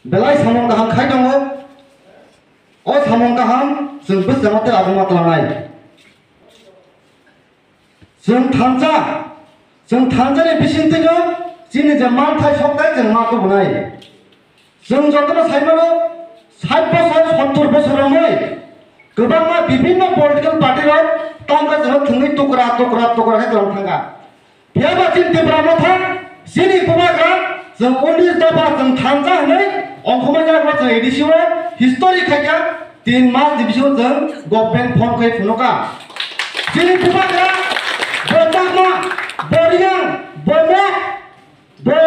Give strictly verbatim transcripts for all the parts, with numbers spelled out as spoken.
Belai samung kaham khai tongo. O samung kaham chwng bwskango tei aguma tlangnai. Chwng thansa, chwng thansani bisingtwino chini je manthai sokthai chwng ma kubunai. Chwng jotono saimano, sait bosor, sottor bosor romwi kwbangma bibinno political party rok tamkhe chwngno thwngwi tukra, tukra, tukra khe kwlang thangkha. Phiyaba chini Tipra Motha, chini bubagra, chwng unis dopha chwng thansa hwnwi ongkhorma yago chwng A D C o history khaikha, tin mas ni bisingo chwng government form khai phunukha. Chini bubagra, bo chakma, bo riyang, bo mok, bo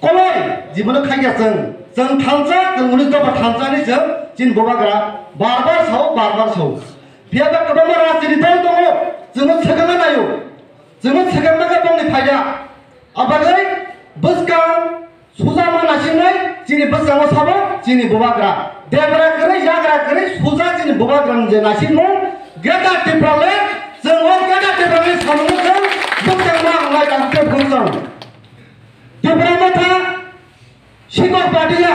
koloi, jibono khaikha chwng. Chwng thansa, chwng unis dopha thansa hwnwi chwng chini bubagra bar bar sao, bar bar sao. Phiyaba kwbangma rajniti dol tongo, chwngno swkangna naio. Chwngno swkang bagwi bongni phaida. Abagwi bwskang suja ma nasingnai chini bwskango sabo chini bubagra. Debra kwrwi, yagra kwrwi, suja chini bubagrani je naisingmung Greater Tipraland, chwng o Greater Tipraland samungno chwng bwskang ma wngnai tang tei bwskang. Tipra Motha sikok patiya.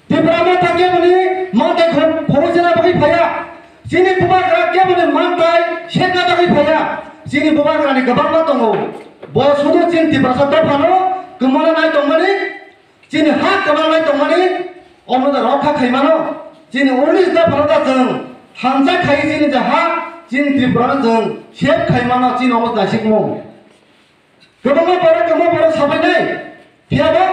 Tipra Motha keboni manthai khoroksa bagwi phaiya. Chini bubagra keboni manthai sekna bagwi phaiya. Chini bubagrani kwbangma tongo. Bo sudu chini Tiprasa dophano kwmana nai tongmani, chini ha kwmana nai tongmani, omo da rokha khaimano. Chini unis dophano da chwng thansa khai chini je ha, chini Tripura chwng sep khaimano, chini omo da sikmo. Kwbangma borok, kwbangma borok sabainai. Phiyaba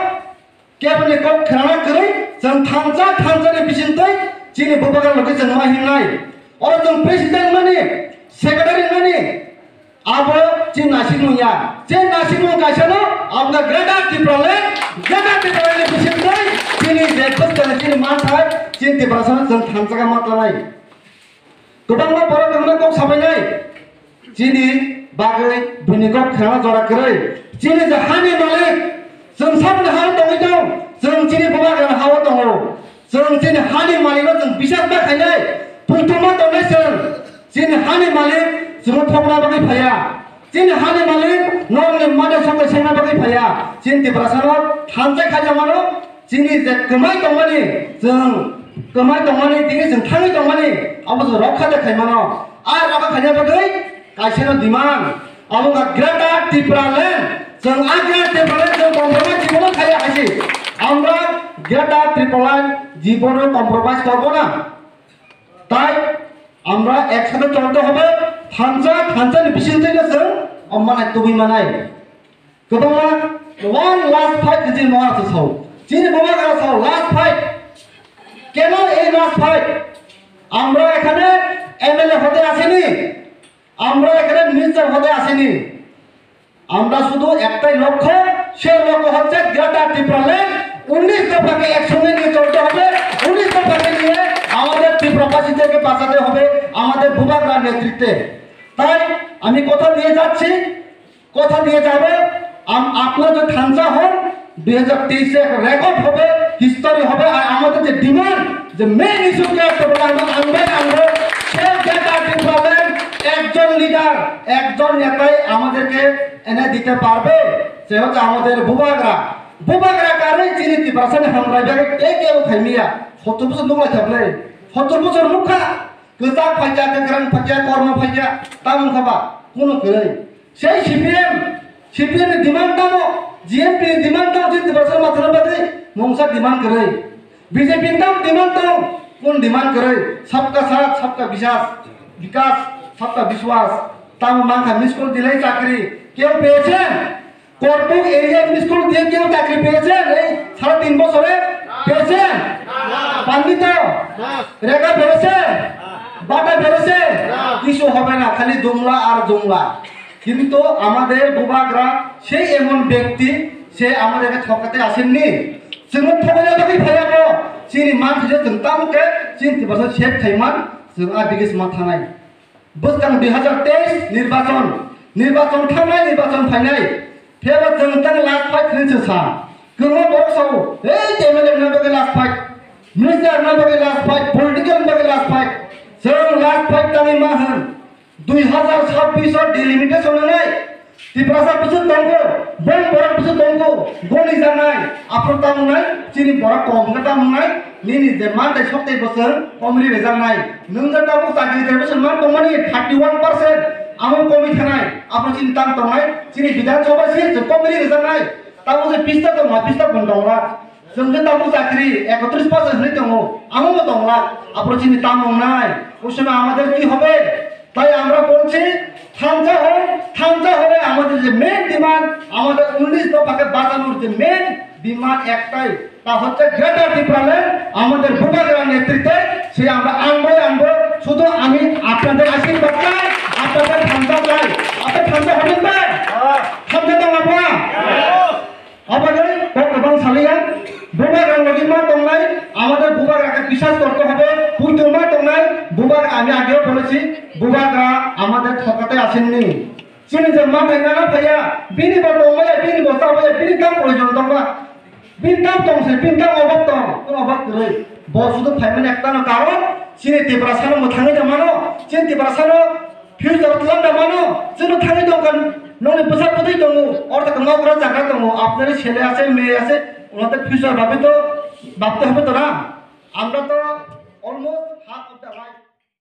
keboni kok khnana kwrwi, chwng thansa, thansani bisingtwi chini bubagra logi chwng ma himnai. Oro chwng president mani, secretary mani, abo chini naisingmung ya. Chini naisingmung kaisano, aboni Greater Tipraland, Greater Tipraland ni bisingtwi chini je bwskang chini manthai, chini Tiprasano chwng thansa khe ma tanai. Kwbangma borok wngna kok sabainai. Chini bagwi buini kok khna jora kwrwi. Chini je hani malik, chwng saboni hao tongwi tong, chwng chini bubagrani hao tongo. Chwng chini hani malikno chwng bisas ma khainai, puituma tongnai chwng. Chini hani malik chwngno thokna bagwi phaiya. Chini hani malik norokni mane songwi sengna bagwi phaiya. Chini Tiprasano thansa khaijak mano. Chini je kwmai tongmani, chwng kwmai tongmani, tini chwng thangwi tongmani, abo chwng rokha de khaimano. A rokha khaina bagwi kaisano demand. Abo wngkha Greater Tipraland. Chwng a Greater Tipraland chwng compromise jibono khaiya haisi. Amra Greater Tipraland jibono compromise korbo na. Tai amra eksathai cholto hobe, thansa, thansani bisingtwino chwng ommanai tubui manai. Kwbangma one last fight ni chini bubagra sao. Chini bubagra sao last fight. কেন এই last fight? আমরা এখানে এমএলএ হতে আসিনি, আমরা এখানে মিনিস্টার হতে আসিনি। আমরা শুধু একটাই লক্ষ্য, সে লক্ষ্য হচ্ছে গ্রেটার ত্রিপুরাল্যান্ড। উনিশ দফাকে একসঙ্গে নিয়ে চলতে হবে, উনিশ দফাকে নিয়ে আমাদের ত্রিপুরাবাসীদেরকে বাঁচাতে হবে আমাদের বুবাগ্রার নেতৃত্বে। তাই আমি কথা দিয়ে যাচ্ছি, কথা দিয়ে যাব, আম-, আপনারা যদি থানসা হন, দুই হাজার তেইশে একটা রেকর্ড হবে, হিস্টোরি হবে। আর আমাদের যে ডিমান্ড, যে মেইন ইস্যুকে একটা বলে আমরা আনবে, আনবে, সে গ্রেটার ত্রিপুরাল্যান্ড একজন লিডার, একজন নেতাই আমাদেরকে এনে দিতে পারবে, সে হচ্ছে আমাদের বুবাগ্রা। বুবাগ্রা কারণে চিনি তিপ্রাসানি হামরাই ব্যাগে কে কেউ খাইমিয়া, সত্তর বছর নুকলা থাকলে, সত্তর বছর নুখা, kwchak phaikya, kwkhrang phaikya, kormo phaikya, tamung khaba, kuno kwrwi. Sei C P M, C P M ni demand tamo, G M P ni demand tamo, chini Tiprasa mathana bagwi mungsa demand kwrwi. B J P ni tamo demand tamo, kun demand kwrwi. Sabka saath, sabka biswas, bikas, sabka biswas. Tamo mankha miss call dilai chakri, keu peyechen? Korbuk area miss call diye keu chakri peyechen? Ei sare tin bochore peyechen? Panni to? Rega peyechen? Bata peyechen? Kichu hobe na, khali jumla ar jumla. কিন্তু আমাদের বুবাগ্রা সেই এমন ব্যক্তি, সে আমাদেরকে ঠকাতে আসেননি। সে মুখ ঠকাতে তাকে ফেরাবো। চিনি মান থেকে চিন্তা মুখে চিনতে পারছে সে খাইমান, সে আর দিকে সীমা থানায়। Bwskang dui hazar teis nirbachon, nirbachon thangnai, nirbachon phainai. Phiyaba chwng tang last fight hwnwi se sa. Kwbangma borok sao, "Ei M L A wngna bagwi last fight, minister wngna bagwi last fight, political wngna bagwi last fight." Chwng last fight tangwi ma hwn. Dui hazar sabbish o delimitation wngnai. Tiprasa bwswk tongo, bong borok bwswk tongo, goni janai, aphuru tamungnai, chini borok kom khe tamungnai, nini je mantai soktai bwswk, komri rejaknai, nwng je tabuk chakri khe bwswk man tongmani thirty one percent, amo komwi thanai, aphuru chini tam tongnai, chini Bidhan Sabha se chwng komri rejaknai, tabuk je pista tongma, pista bun tongla. Chwng je tabuk chakri ekotris percent hinwi tongo, amo bo tongla, aphuru chini tam tongnai, o somoi amader ki hobe? তাই আমরা বলছি, থামসা হোক, থামসা হলে আমাদের যে main demand, আমাদের উনিশ দফাকে বাঁচানোর যে মেইন ডিমান্ড একটাই, তা হচ্ছে গ্রেটার টিপ্রাল্যান্ড। আমাদের বুবাগ্রার নেতৃত্বে সে আমরা আনবই আনবো। শুধু আমি আপনাদের আশীর্বাদ চাই, আপনাদের থামসা চাই। আপনার থামসা হবেন তো? থামসা তো আমরা Aboni kok kwbang saliya, bubagra logi ma tongnai, amader bubagrake biswas korte hobe, puituma tongnai, bubagra, ami ageo bolechi, bubagra amader thokate asenni. Chini je manthai nana phaiya, bini bo tongmaya, bini bo chabaya, bini tam proyojon tongma. Bini tam tongse, bini tam obab tong, tong obab kwrwi. Bo sudu phaimani ektano karon, chini Tiprasano mwthangwi da mano, chini Tiprasano Future plan da mano, chwngno thangwi tongkha, nokni bwsa bwtwi tongo, ortho kwma bwrwi jaga tongo, apnari sele ase, meye ase, omote future bhabi to, bhabte hobe to na? Amra to almost half of the life.